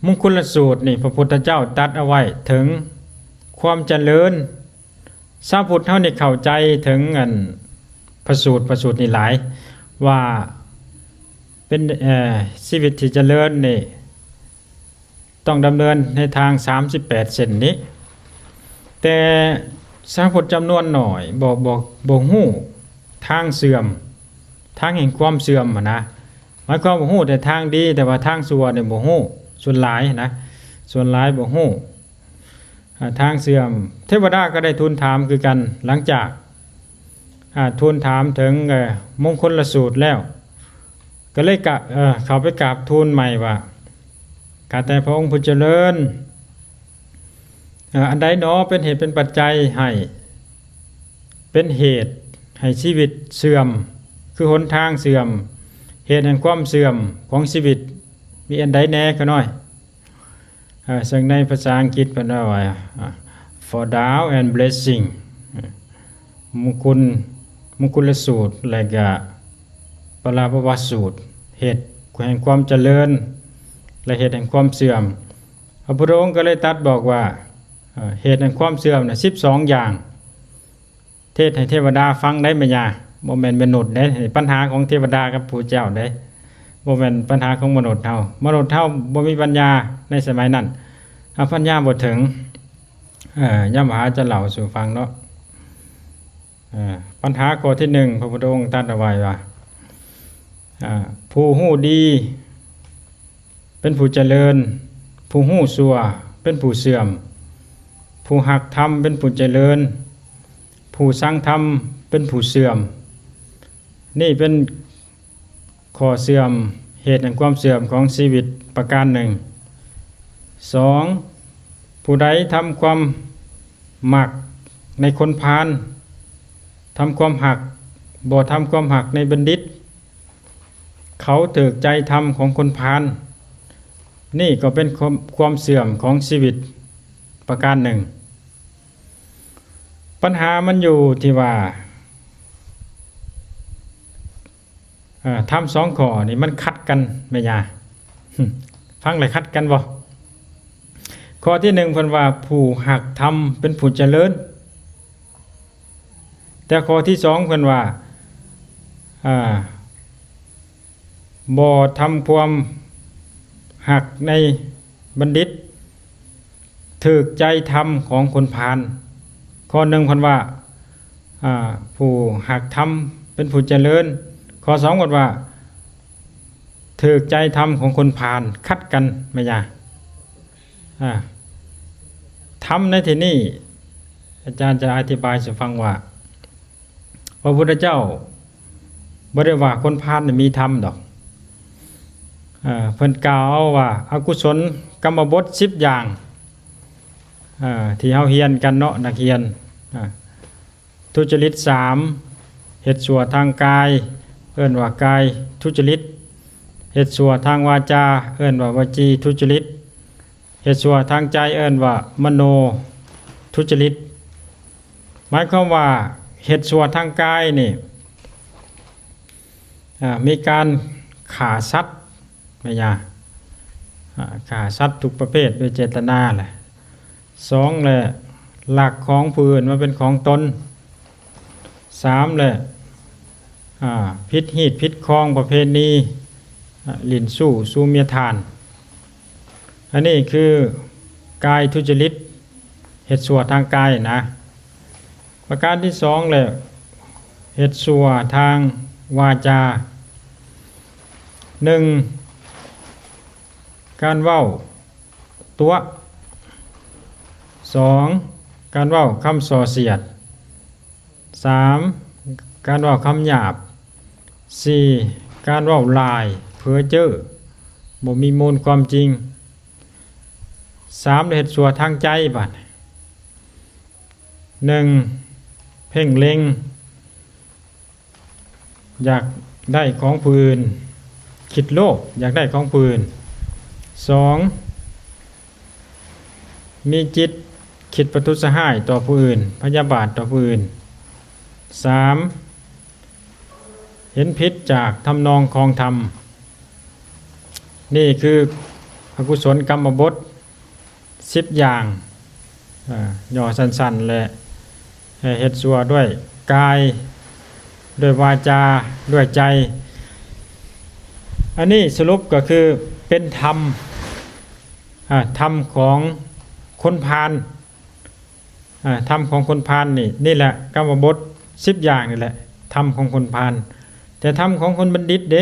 ມຸງຄຸນລະສູດນີ້ ພະພຸດທະເຈົ້າຕັດເອົາໄວ້ເຖິງຄວາມຈະເລີນ. ຊາວພຸດເຮົານີ້ເຂົ້າໃຈເຖິງອັນພະສູດ ພະສູດນີ້ຫຼາຍ ວ່າເປັນ ເອີ ຊີວິດທີ່ຈະເລີນນີ້ ຕ້ອງດຳເນີນໃນທາງສາມສິບແປດເສັ້ນນີ້ ແຕ່ຊາວພຸດຈຳນວນໜ້ອຍ ບໍ່ ບໍ່ ບໍ່ຮູ້ທາງເສື່ອມ ທາງແຫ່ງຄວາມເສື່ອມຫັ້ນນະ. ໝາຍຄວາມວ່າຮູ້ແຕ່ທາງດີ ແຕ່ວ່າທາງຊົ່ວນີ້ບໍ່ຮູ້ ສ່ວນຫຼາຍນະ ສ່ວນຫຼາຍບໍ່ຮູ້ ອາ ທາງເສື່ອມ. ເທວະດາກໍໄດ້ທູນຖາມຄືກັນ ຫຼັງຈາກ ອາ ທູນຖາມເຖິງ ເອີ ມຸງຄຸນລະສູດແລ້ວ ກໍເລີຍກະ ເອີ ເຂົ້າໄປກາບທູນໃໝ່ວ່າ ຂ້າແຕ່ພະອົງຜູ້ຈະເລີນ ເອີ ອັນໃດໜໍເປັນເຫດເປັນປັດໄຈໃຫ້ ເປັນເຫດໃຫ້ຊີວິດເສື່ອມ ຄືຫົນທາງເສື່ອມ ເຫດແຫ່ງຄວາມເສື່ອມຂອງຊີວິດ ມີອັນໃດແດ່ຂ້ານ້ອຍ? ເອີ ເຊິ່ງໃນພາສາອັງກິດເພິ່ນເວົ້າວ່າ ອາ Fall Down and Blessing ເອີ ມຸງຄຸນ ມຸງຄຸນລະສູດ ແລະກະປະລາພະວະສູດ ເຫດແຫ່ງຄວາມຈະເລີນ ແລະເຫດແຫ່ງຄວາມເສື່ອມ. ພະພຸດທະອົງກໍເລີຍຕັດບອກວ່າ ເອີ ເຫດແຫ່ງຄວາມເສື່ອມນະ ສິບສອງຢ່າງ ເທດໃຫ້ເທວະດາຟັງໄດ້ແມ່ຍ່າ ບໍ່ແມ່ນມະນຸດເດ້. ປັນຫາຂອງເທວະດາກັບຜູ້ເຈົ້າເດ້ ບໍ່ແມ່ນປັນຫາຂອງມະນຸດເຮົາ. ມະນຸດເຮົາບໍ່ມີປັນຍາໃນສະໄໝນັ້ນ ອາ ປັນຍາບໍ່ເຖິງ. ເອີ ຍາມຫາຈະເລົ່າສູ່ຟັງເນາະ. ເອີ ປັນຫາຂໍ້ທີໜຶ່ງ ພະພຸດທະອົງຕັດເອົາໄວ້ວ່າ ອາ ຜູ້ຮູ້ດີ ເປັນຜູ້ຈະເລີນ, ຜູ້ຮູ້ຊົ່ວເປັນຜູ້ເສື່ອມ, ຜູ້ຮັກທຳເປັນຜູ້ຈະເລີນ, ຜູ້ຊັງທຳເປັນຜູ້ເສື່ອມ. ນີ້ເປັນຂໍ້ເສື່ອມ, ເຫດແຫ່ງຄວາມເສື່ອມຂອງຊີວິດປະການໜຶ່ງ. ສອງ, ຜູ້ໃດທຳຄວາມມັກໃນຄົນພານ, ທຳຄວາມຮັກ, ບໍ່ທຳຄວາມຮັກໃນບັນດິດ, ເຂົາຖືກໃຈທຳຂອງຄົນພານ. ນີ້ກໍເປັນຄວາມ ຄວາມເສື່ອມຂອງຊີວິດປະການໜຶ່ງ. ປັນຫາມັນຢູ່ທີ່ວ່າ ເອີ ທຳສອງຂໍ້ນີ້ມັນຂັດກັນແມ່ຍ່າ. ຟັງແລ້ວຂັດກັນບໍ່? ຂໍ້ທີໜຶ່ງເພິ່ນວ່າ ຜູ້ຮັກທຳເປັນຜູ້ຈະເລີນ. ແຕ່ຂໍ້ທີສອງເພິ່ນວ່າ ອາ ບໍ່ທຳຄວາມຮັກໃນບັນດິດ ຖືກໃຈທຳຂອງຄົນພານ. ຂໍ້ໜຶ່ງເພິ່ນວ່າ ອາ ຜູ້ຮັກທຳເປັນຜູ້ຈະເລີນ, ຂໍ້ສອງເພິ່ນວ່າ ຖືກໃຈທຳຂອງຄົນພານ. ຂັດກັນແມ່ຍ່າ. ອາ ທຳໃນທີ່ນີ້ ອາຈານຈະອະທິບາຍສູ່ຟັງວ່າ ພະພຸດທະເຈົ້າບໍ່ໄດ້ວ່າຄົນພານມີທຳດອກ. ເອີ ເພິ່ນກ່າວເອົາວ່າອະກຸສົນກຳມະບົດສິບຢ່າງ ເອີ ທີ່ເຮົາຮຽນກັນເນາະ ນັກຮຽນ. ອາ ທຸຈະລິດສາມ ເຮັດຊົ່ວທາງກາຍ ເອີ້ນວ່າກາຍທຸຈະລິດ, ເຮັດຊົ່ວທາງວາຈາ ເອີ້ນວ່າວະຈີທຸຈະລິດ, ເຮັດຊົ່ວທາງໃຈ ເອີ້ນວ່າມະໂນທຸຈະລິດ. ໝາຍຄວາມວ່າເຮັດຊົ່ວທາງກາຍນີ້ ອາ ມີການຂ້າສັດ ແມ່ນຫຍັງ? ອາ ຂ້າສັດທຸກປະເພດໂດຍເຈດຕະນາແຫຼະ. ສອງແຫຼະ ລັກຂອງຜູ້ອື່ນມາເປັນຂອງຕົນ. ສາມແຫຼະ ອາ ຜິດຮີດຜິດຄອງປະເພນີ ອາ ຫຼິ້ນຊູ້ຊູເມຍທ່ານ. ອັນນີ້ຄືກາຍທຸຈະລິດ ເຮັດຊົ່ວທາງກາຍນະ. ປະການທີສອງແຫຼະ ເຮັດຊົ່ວທາງວາຈາ. ໜຶ່ງ ການເວົ້າຕົວະ. ສອງ ການເວົ້າຄຳສໍ່ສຽດ. ສາມ ການເວົ້າຄຳຫຍາບ. ສີ່ ການເວົ້າລາຍ ເພີເຈີ້ ບໍ່ມີມູນຄວາມຈິງ. ສາມ ເຮັດຊົ່ວທາງໃຈບາດ. ໜຶ່ງ ເພັ່ງເລັງ ຢາກໄດ້ຂອງຜູ້ອື່ນ, ຄິດໂລບ ຢາກໄດ້ຂອງຜູ້ອື່ນ. ສອງ ມີຈິດຄິດປະທຸດສະຮ້າຍຕໍ່ຜູ້ອື່ນ, ພະຍາບາດຕໍ່ຜູ້ອື່ນ. ສາມ ເຫັນຜິດຈາກທຳນອງຄອງທຳ. ນີ້ຄື ອະກຸສົນກຳມະບົດສິບຢ່າງ ເອີ ຫຍໍ້ສັ້ນໆ ແລະ ເຮັດຊົ່ວດ້ວຍກາຍ, ດ້ວຍວາຈາ, ດ້ວຍໃຈ. ອັນນີ້ສະຫຼຸບກໍຄືເປັນທຳ, ອາ, ທຳຂອງຄົນພານ. ອາ ທຳຂອງຄົນພານນີ້ ນີ້ແຫຼະ ກຳມະບົດສິບຢ່າງນີ້ແຫຼະ ທຳຂອງຄົນພານ. ແຕ່ທຳຂອງຄົນບັນດິດເດ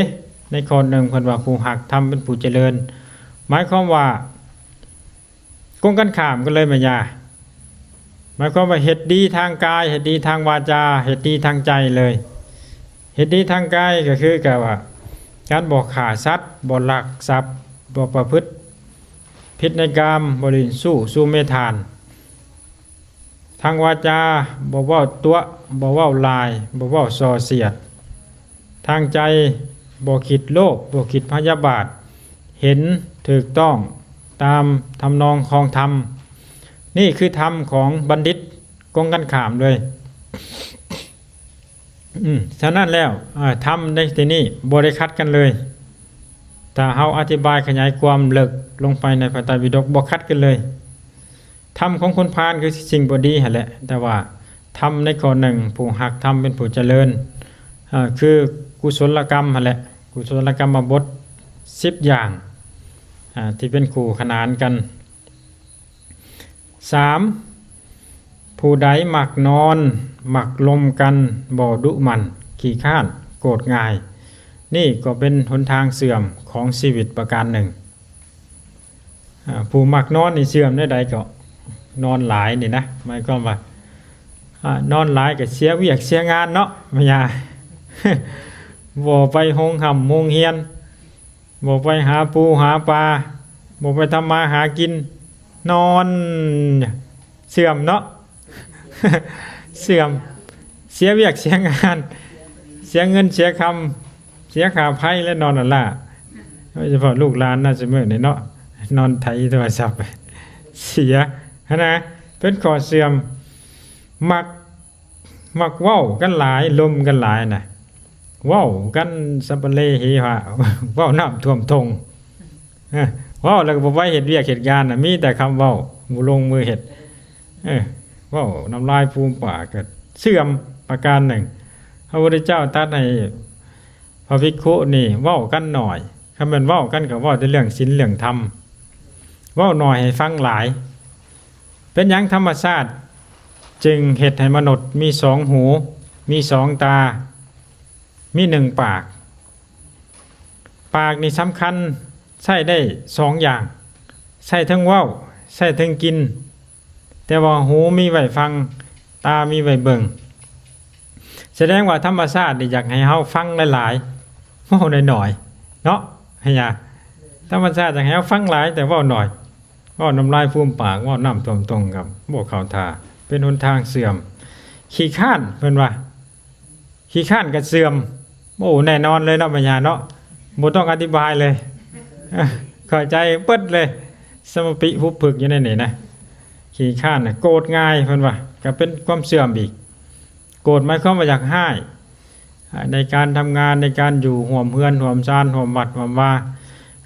ໃນຂໍ້ໜຶ່ງເພິ່ນວ່າ ຜູ້ຮັກທຳເປັນຜູ້ຈະເລີນ ໝາຍຄວາມວ່າກົງກັນຂ້າມກັນເລີຍແມ່ນຫຍັງ? ໝາຍຄວາມວ່າເຮັດດີທາງກາຍ, ເຮັດດີທາງວາຈາ, ເຮັດດີທາງໃຈເລີຍ. ເຮັດດີທາງກາຍກໍຄືກັບວ່າ ການບໍ່ຂ້າສັດ, ບໍ່ລັກຊັບ, ບໍ່ປະພຶດຜິດໃນກາມ, ບໍ່ຫຼິ້ນຊູ້, ຊູ່ເມທານ. ທາງວາຈາບໍ່ເວົ້າຕົວະ, ບໍ່ເວົ້າຫຼາຍ, ບໍ່ເວົ້າສ່ອສຽດ. ທາງໃຈບໍ່ຄິດໂລບ, ບໍ່ຄິດພະຍາບາດ, ເຫັນຖືກຕ້ອງຕາມທຳນອງຂອງທຳ. ນີ້ຄືທຳຂອງບັນດິດ, ກົງກັນຂ້າມເລີຍ. ອືມ ສະນັ້ນແລ້ວ ເອີ ທຳໃນທີ່ນີ້ບໍ່ໄດ້ຂັດກັນເລີຍ. ຖ້າເຮົາອະທິບາຍຂະຫຍາຍຄວາມເລິກລົງໄປໃນພະໄຕປິດົກ ບໍ່ຂັດກັນເລີຍ. ທຳຂອງຄົນພານຄືສິ່ງບໍ່ດີຫັ້ນແຫຼະ, ແຕ່ວ່າທຳໃນຂໍ້ໜຶ່ງ ຜູ້ຮັກທຳເປັນຜູ້ຈະເລີນ ເອີ ຄືກຸສົນລະກຳຫັ້ນແຫຼະ, ກຸສົນລະກຳມະບົດສິບຢ່າງ ອາ ທີ່ເປັນຄູ່ຂະໜານກັນ. ສາມ ຜູ້ໃດມັກນອນ, ມັກລົມກັນ, ບໍ່ດຸໝັ່ນ, ຂີ້ຄ້ານ, ໂກດງ່າຍ, ນີ້ກໍເປັນຫົນທາງເສື່ອມຂອງຊີວິດປະການໜຶ່ງ. ອາ ຜູ້ມັກນອນນີ້ເສື່ອມແນວໃດກໍ? ນອນຫຼາຍນີ້ນະ, ໝາຍຄວາມວ່າ ອາ ນອນຫຼາຍກໍເສຍວຽກເສຍງານເນາະ ແມ່ນຫຍັງ? ບໍ່ໄປໂຮງຮ່ຳໂຮງຮຽນ, ບໍ່ໄປຫາປູຫາປາ, ບໍ່ໄປທຳມາຫາກິນ, ນອນ ເສື່ອມເນາະ ເສື່ອມ, ເສຍວຽກເສຍງານ, ເສຍເງິນເສຍຄຳ, ເສຍຄ່າໄຟ ແລະ ນອນອັນລາ. ໂດຍສະເພາະລູກຫຼານນະ ຊຸມື້ນີ້ເນາະ ນອນໄຖໂທລະສັບ ເສຍຫັ້ນນະ, ເປັນຂໍ້ເສື່ອມ. ມັກ ມັກເວົ້າກັນຫຼາຍ, ລົມກັນຫຼາຍນະ, ເວົ້າກັນສະປະເລເຮຫະ, ເວົ້ານ້ຳຖ້ວມທົ່ງ. ເອີ ເວົ້າແລ້ວກໍບໍ່ໄປເຮັດວຽກເຮັດງານນະ, ມີແຕ່ຄຳເວົ້າ, ບໍ່ລົງມືເຮັດ. ເອີ ເວົ້ານ້ຳລາຍຟູມປາກ ກໍເສື່ອມປະການໜຶ່ງ. ພະພຸດທະເຈົ້າຕັດໃຫ້ພະພິກຂຸນີ້ເວົ້າກັນໜ້ອຍ, ຄັນແມ່ນເວົ້າກັນກໍເວົ້າແຕ່ເລື່ອງສິນເລື່ອງທຳ, ເວົ້າໜ້ອຍໃຫ້ຟັງຫຼາຍ. ເປັນຫຍັງທຳມະຊາດຈຶ່ງເຮັດໃຫ້ມະນຸດມີສອງຫູ, ມີສອງຕາ, ມີໜຶ່ງປາກ? ປາກນີ້ສຳຄັນ, ໃຊ້ໄດ້ສອງຢ່າງ, ໃຊ້ເທິງເວົ້າ, ໃຊ້ເທິງກິນ, ແຕ່ວ່າຫູມີໄວ້ຟັງ, ຕາມີໄວ້ເບິ່ງ. ສະແດງວ່າທຳມະຊາດນີ້ຢາກໃຫ້ເຮົາຟັງຫຼາຍໆ, ເວົ້າໜ້ອຍໆ ເນາະ ເຮັດຫຍັງ? ທຳມະຊາດຢາກໃຫ້ເຮົາຟັງຫຼາຍ ແຕ່ເວົ້າໜ້ອຍ, ເວົ້ານ້ຳລາຍຟູມປາກ, ເວົ້ານ້ຳຖ້ວມທົ່ງ ກັບບໍ່ເຂົ້າທ່າ, ເປັນຫົນທາງເສື່ອມ. ຂີ້ຄ້ານ ເພິ່ນວ່າ ຂີ້ຄ້ານກໍເສື່ອມ. ໂອ້ ແນ່ນອນເລີຍເນາະ ແມ່ນຫຍັງເນາະ, ບໍ່ຕ້ອງອະທິບາຍເລີຍ, ເຂົ້າໃຈເບິດເລີຍ. ສະມະປິຫຸບຜຶກຢູ່ໃນນີ້ນະ, ຂີ້ຄ້ານນະ. ໂກດງ່າຍ ເພິ່ນວ່າ ກໍເປັນຄວາມເສື່ອມອີກ. ໂກດໝາຍຄວາມວ່າຢາກຮ້າຍ ໃນການທຳງານ, ໃນການຢູ່ຮ່ວມເຮືອນຮ່ວມຊານ, ຮ່ວມວັດຮ່ວມວາ.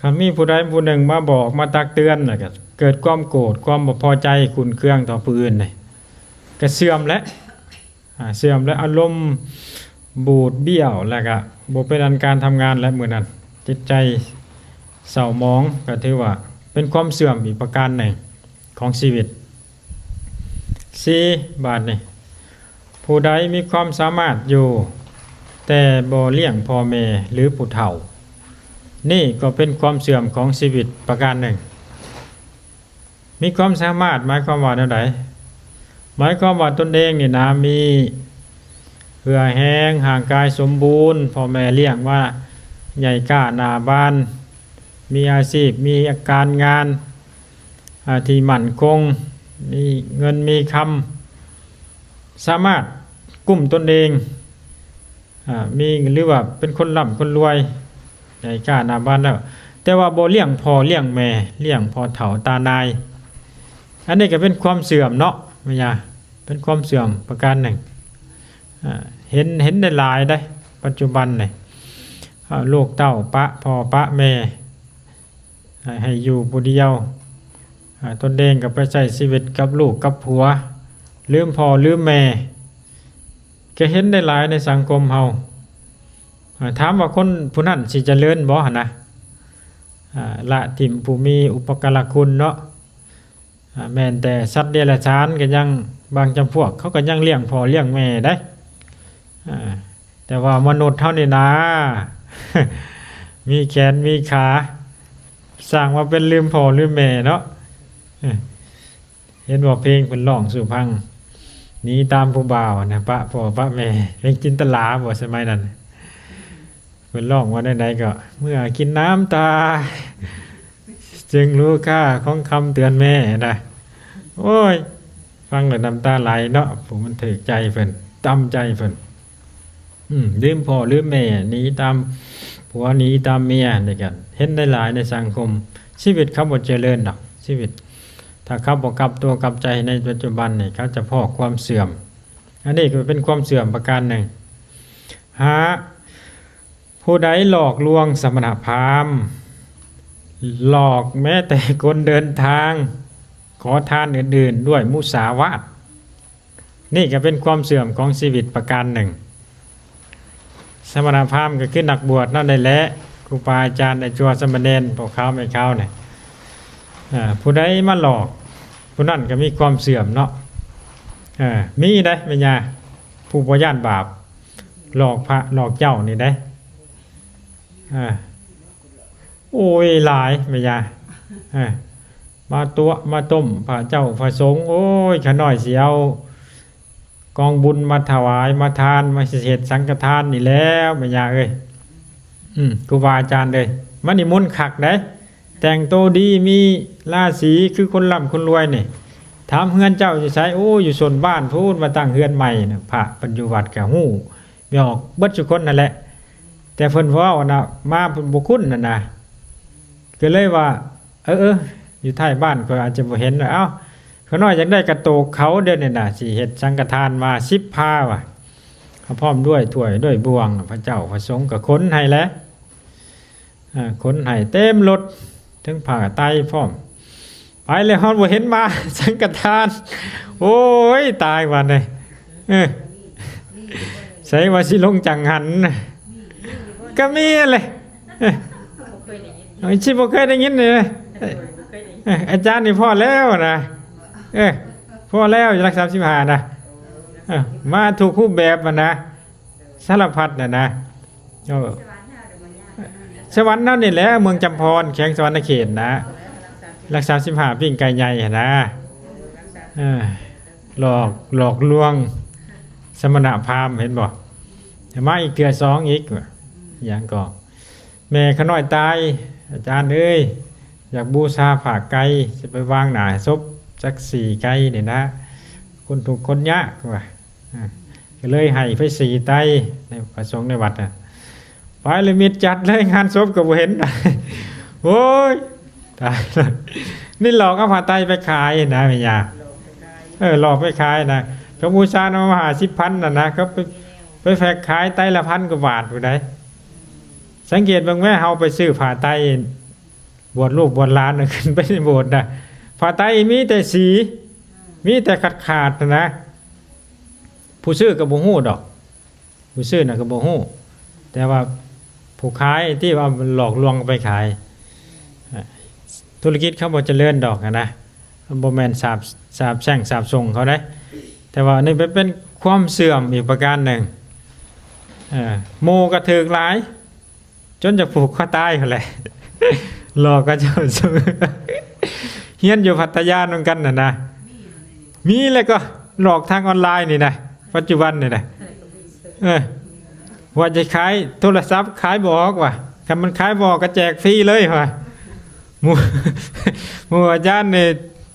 ຄັນມີຜູ້ໃດຜູ້ໜຶ່ງມາບອກ, ມາຕັກເຕືອນ, ແລ້ວກໍເກີດຄວາມໂກດ, ຄວາມບໍ່ພໍໃຈ, ຂຸ້ນເຄືອງຕໍ່ຜູ້ອື່ນນີ້, ກໍເສື່ອມແຫຼະ. ອາ ເສື່ອມ ແລະ ອາລົມບູດບ້ຽວ ແລ້ວກະບໍ່ເປັນອັນການທຳງານ ແລະ ມື້ນັ້ນຈິດໃຈເສົ້າໝອງ ກໍຖືວ່າເປັນຄວາມເສື່ອມອີກປະການໜຶ່ງຂອງຊີວິດ. ສີ່ ບາດນີ້ ຜູ້ໃດມີຄວາມສາມາດຢູ່ ແຕ່ບໍ່ລ້ຽງພໍ່ແມ່ ຫຼື ຜູ້ເຖົ້າ, ນີ້ກໍເປັນຄວາມເສື່ອມຂອງຊີວິດປະການໜຶ່ງ. ມີຄວາມສາມາດໝາຍຄວາມວ່າແນວໃດ? ໝາຍຄວາມວ່າຕົນເອງນີ້ນະ ມີເຫື່ອແຮງ, ຮ່າງກາຍສົມບູນ, ພໍ່ແມ່ລ້ຽງມາໃຫຍ່ກ້າໜ້າບານ, ມີອາຊີບ, ມີການງານ ອາ ທີ່ໝັ້ນຄົງ, ມີເງິນມີຄຳ, ສາມາດກຸ້ມຕົນເອງ ອາ ມີ ຫຼືວ່າເປັນຄົນລ່ຳຄົນລວຍ ໃຫຍ່ກ້າໜ້າບານແລ້ວ ແຕ່ວ່າບໍ່ລ້ຽງພໍ່ລ້ຽງແມ່, ລ້ຽງພໍ່ເຖົ້າຕານາຍ, ອັນນີ້ກໍເປັນຄວາມເສື່ອມເນາະ ແມ່ນຫຍັງ? ເປັນຄວາມເສື່ອມປະການໜຶ່ງ. ອາ ເຫັນ ເຫັນໄດ້ຫຼາຍເດ້ ປັດຈຸບັນນີ້ ອາ ລູກເຕົ້າປະພໍ່ປະແມ່. ໃຫ້ຢູ່ຜູ້ດຽວ ອາ ຕົນເອງກໍໄປໃຊ້ຊີວິດກັບລູກກັບຜົວ ລືມພໍ່ລືມແມ່ ກໍເຫັນໄດ້ຫຼາຍໃນສັງຄົມເຮົາ. ອາ ຖາມວ່າຄົນຜູ້ນັ້ນຊິຈະເລີນບໍ່ຫັ້ນນະ? ອາ ລະຖິ້ມຜູ້ມີອຸປະກາລະຄຸນເນາະ. ອາ ແມ່ນແຕ່ສັດເດຍລະສານກໍຍັງ ບາງຈຳພວກເຂົາກໍຍັງລ້ຽງພໍ່ລ້ຽງແມ່ໄດ໋. ອາ ແຕ່ວ່າມະນຸດເຮົານີ້ນາ ມີແຂນມີຂາ ສ້າງວ່າເປັນລືມພໍ່ລືມແມ່ເນາະ. ເຫັນບໍ່ ເພງເພິ່ນຮ້ອງສູ່ຟັງ ໜີຕາມຜູ້ບ່າວນະ ປະພໍ່ປະແມ່ ເພງຈິນຕະລາບໍ ສະໄໝນັ້ນ ເພິ່ນຮ້ອງວ່າແນວໃດກໍ ເມື່ອກິນນ້ຳຕາ ຈຶ່ງຮູ້ຄ່າຂອງຄຳເຕືອນແມ່ນະ. ໂອ້ຍ ຟັງແລ້ວນ້ຳຕາໄຫຼເນາະ ຜູ້ມັນຖືກໃຈເພິ່ນ ຕຳໃຈເພິ່ນ. ອືມ ລືມພໍ່ລືມແມ່ ໜີຕາມຜົວໜີຕາມເມຍ ນີ້ກໍເຫັນໄດ້ຫຼາຍໃນສັງຄົມ. ຊີວິດເຂົາບໍ່ຈະເລີນດອກ ຊີວິດ ຖ້າເຂົາບໍ່ກັບຕົວກັບໃຈໃນປັດຈຸບັນນີ້ ເຂົາຈະພໍ້ຄວາມເສື່ອມ. ອັນນີ້ກໍເປັນຄວາມເສື່ອມປະການໜຶ່ງ. ຫ້າ ຜູ້ໃດຫຼອກລວງສະມະນະພາມ ຫຼອກແມ້ແຕ່ຄົນເດີນທາງ ຂໍທານອື່ນໆດ້ວຍມຸສາວາດ ນີ້ກໍເປັນຄວາມເສື່ອມຂອງຊີວິດປະການໜຶ່ງ. ສະມະນະພາມກໍຄືນັກບວດນັ້ນແຫຼະ ຄູບາອາຈານ ໄອ້ຈົວ ສາມະເນນ ພວກເຂົາແມ່ເຂົານີ້ ອາ ຜູ້ໃດມາຫຼອກ ຜູ້ນັ້ນກໍມີຄວາມເສື່ອມເນາະ. ເອີ ມີໄດ໋ແມ່ຍ່າ ຜູ້ບໍ່ຢ້ານບາບ ຫຼອກພະຫຼອກເຈົ້ານີ້ໄດ໋. ອາ ໂອ້ຍ ຫຼາຍແມ່ຍ່າ ເອີ ມາຕົວະມາຕົ້ມພະເຈົ້າພະສົງ. ໂອ້ຍ ຂ້ານ້ອຍຊິເອົາກອງບຸນມາຖວາຍມາທານ ມາເຮັດສັງຄະທານນີ້ແລ້ວແມ່ຍ່າເອີຍ. ອືມ ຄູບາອາຈານເອີຍ ມານິມົນຄັກໄດ໋ ແຕ່ງໂຕດີ ມີລາສີຄືຄົນລ່ຳຄົນລວຍນີ້. ຖາມເຮືອນເຈົ້າຢູ່ໃສ? ໂອ້ ຢູ່ຊົນບ້ານພຸ້ນ ມາຕັ້ງເຮືອນໃໝ່ນະ. ພະເພິ່ນຢູ່ວັດກໍຮູ້ ແມ່ອອກເບິດທຸກຄົນນັ້ນແຫຼະ ແຕ່ເພິ່ນເວົ້ານະ ມາເພິ່ນບໍ່ຄຸ້ນຫັ້ນນະ ກໍເລີຍວ່າ ເອີໆ ຢູ່ທ້າຍບ້ານຂ້ອຍອາດຈະບໍ່ເຫັນ. ເອົ້າ ຂ້ານ້ອຍຢາກໄດ້ກະໂຕກເຂົາດຽວນີ້ນະ ຊິເຮັດສັງຄະທານມາສິບພາວ່າ ພ້ອມດ້ວຍຖ້ວຍດ້ວຍບ່ວງ ພະເຈົ້າພະສົງກໍຂົນໃຫ້ແຫຼະ. ອາ ຂົນໃຫ້ເຕັມລົດ ເຖິງຜ້າໄຕພ້ອມ ໄປແລ້ວ ເຮົາບໍ່ເຫັນມາສັງກະທານ. ໂອ້ຍ ຕາຍບາດນີ້ ເອີ ໃສວ່າຊິລົງຈັງຫັນ ກະມີແຫຼະ ເອີ ຊິບໍ່ເຄີຍໄດ້ຍິນເລີຍ. ເອີ ອາຈານນີ້ພໍແລ້ວນະ ເອີ ພໍແລ້ວ ຫຼັກສາມສິບຫ້ານະ ເອີ ມາທຸກຮູບແບບຫັ້ນນະ ສາລະພັດນະນະ. ເອີ ສະຫວັນເຮົານີ້ແຫຼະ ເມືອງຈຳພອນ ແຂວງສະຫວັນນະເຂດນະ ຫຼັກສາມສິບຫ້າ ປີ້ງໄກ່ໃຫຍ່ຫັ້ນນະ. ເອີ ຫຼອກ ຫຼອກລວງສະມະນະພາມ ເຫັນບໍ່? ມາອີກເທື່ອສອງອີກ ຫຍັງກໍ ແມ່ຂ້ານ້ອຍຕາຍ ອາຈານເອີຍ ຢາກບູຊາຜ້າໄກ່ ຈະໄປວາງໜ້າສົບຈັກສີ່ໄກ່ນີ້ນະ ຄົນທຸກຄົນຍາກວ່າ. ອາ ກໍເລີຍໃຫ້ໄປສີ່ໄຕ່ ໃນພະສົງໃນວັດນະ ໄປລະມິດຈັດເລີຍ ງານສົບກໍບໍ່ເຫັນ. ໂອ້ຍ ຕາຍແລ້ວ ນີ້ຫຼອກເອົາຜ້າໄຕໄປຂາຍນະແມ່ຍ່າ. ເອີ ຫຼອກໄປຂາຍນະ ເຂົາບູຊານຳມາຫ້າສິບພັນນະນະ ເຂົາໄປ ໄປແຟກຂາຍໄຕລະພັນກວ່າບາດພຸ້ນໃດ໋. ສັງເກດເບິ່ງແມ້ ເຮົາໄປຊື້ຜ້າໄຕບວດລູກບວດຫຼານຂຶ້ນໄປໃນໂບດນະ ຜ້າໄຕມີແຕ່ສີ ມີແຕ່ຂາດໆຫັ້ນນະ ຜູ້ຊື້ກໍບໍ່ຮູ້ດອກ ຜູ້ຊື້ນະກໍບໍ່ຮູ້ ແຕ່ວ່າຜູ້ຂາຍທີ່ວ່າມັນຫຼອກລວງເອົາໄປຂາຍ. ທຸລະກິດເຂົາບໍ່ຈະເລີນດອກຫັ້ນນະ ມັນບໍ່ແມ່ນສາບ ສາບແຊ່ງສາບສົ່ງເຂົາເດ້ ແຕ່ວ່າອັນນີ້ເປັນ ເປັນຄວາມເສື່ອມອີກປະການໜຶ່ງ. ເອີ ໝູ່ກໍຖືກຫຼາຍ ຈົນຈະຜູກຄໍຕາຍຫັ້ນແຫຼະ ຫຼອກເຂົາເຈົ້າ. ຮຽນຢູ່ພັດທະຍານຳກັນຫັ້ນນະ ມີແລ້ວກໍຫຼອກທາງອອນລາຍນີ້ນະ ປັດຈຸບັນນີ້ນະ. ເອີ ວ່າຈະຂາຍໂທລະສັບ ຂາຍບໍ່ອອກວ່າ ຄັນມັນຂາຍບໍ່ອອກກໍແຈກຟຣີເລີຍວ່າ. ໝູ່ ໝູ່ອາຈານນີ້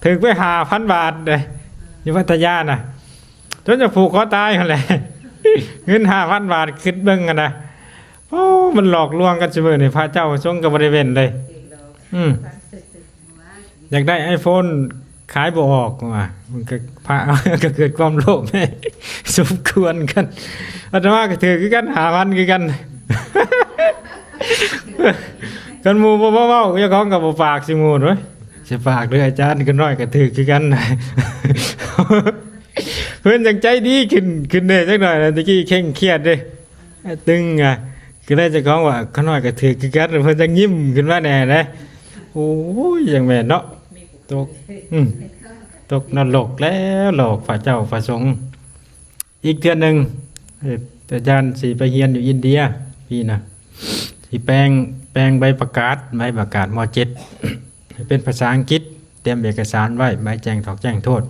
ຖືກໄປຫ້າພັນບາດເດ້ ຢູ່ພັດທະຍານະ ຈົນຈະຜູກຄໍຕາຍຫັ້ນແຫຼະ ເງິນຫ້າພັນບາດ ຄິດເບິ່ງຫັ້ນນະ. ໂອ້ ມັນຫຼອກລວງກັນຊຸມື້ນີ້ ພະເຈົ້າພະສົງກໍບໍ່ໄດ້ເວັ້ນເລີຍ. ອືມ ຢາກໄດ້ໄອໂຟນ ຂາຍບໍ່ອອກວ່າ ມັນກໍ ພະກໍເກີດຄວາມໂລບແຮງສົມຄວນກັນ. ອາດຕະມາກໍຖືກຄືກັນ ຫ້າພັນຄືກັນ. ຄັນໝູ່ບໍ່ ບໍ່ເວົ້າ ເຈົ້າຂອງກໍບໍ່ປາກຊິໝູ່ເດ້. ຊິປາກເດີອາຈານ ຂ້ານ້ອຍກໍຖືກຄືກັນ. ເພິ່ນຈັ່ງໃຈດີຂຶ້ນ ຂຶ້ນແດ່ຈັກໜ້ອຍນະ. ຕະກີ້ເຄັ່ງຄຽດເດ້ ຕຶງ ອ່ະ ກໍເລີຍເຈົ້າຂອງວ່າ ຂ້ານ້ອຍກໍຖືກຄືກັນ. ເພິ່ນຈັ່ງຍິ້ມຂຶ້ນມາແດ່ເດ້. ໂອ້ຍ ຈັ່ງແມ່ນເນາະ. ຕົກ ອືມ ຕົກນະລົກແລ້ວ ຫຼອກພະເຈົ້າພະສົງ. ອີກເທື່ອໜຶ່ງ ເອີ ອາຈານຊິໄປຮຽນຢູ່ອິນເດຍປີໜ້າ ຊິແປງ ແປງໃບປະກາດ ໃບປະກາດ ມໍເຈັດ ໃຫ້ເປັນພາສາອັງກິດ. ຕຽມເອກະສານໄວ້ ໃບແຈ້ງຖອກແຈ້ງໂທດ.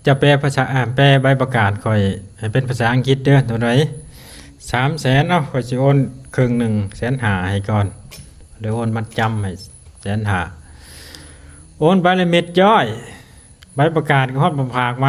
ຈະແປພາສາ ອ່າ ແປໃບປະກາດຂ້ອຍໃຫ້ເປັນພາສາອັງກິດເດີ. ເທົ່າໃດ? ສາມແສນເນາະ. ຂ້ອຍຊິໂອນເຄິ່ງໜຶ່ງ ແສນຫ້າ ໃຫ້ກ່ອນ ແລ້ວໂອນມັດຈຳໃຫ້ແສນຫ້າ. ໂອນໄປແລ້ວເມັດຈ້ອຍ. ໃບປະກາດກໍຮອດບໍ່ຝາກມາ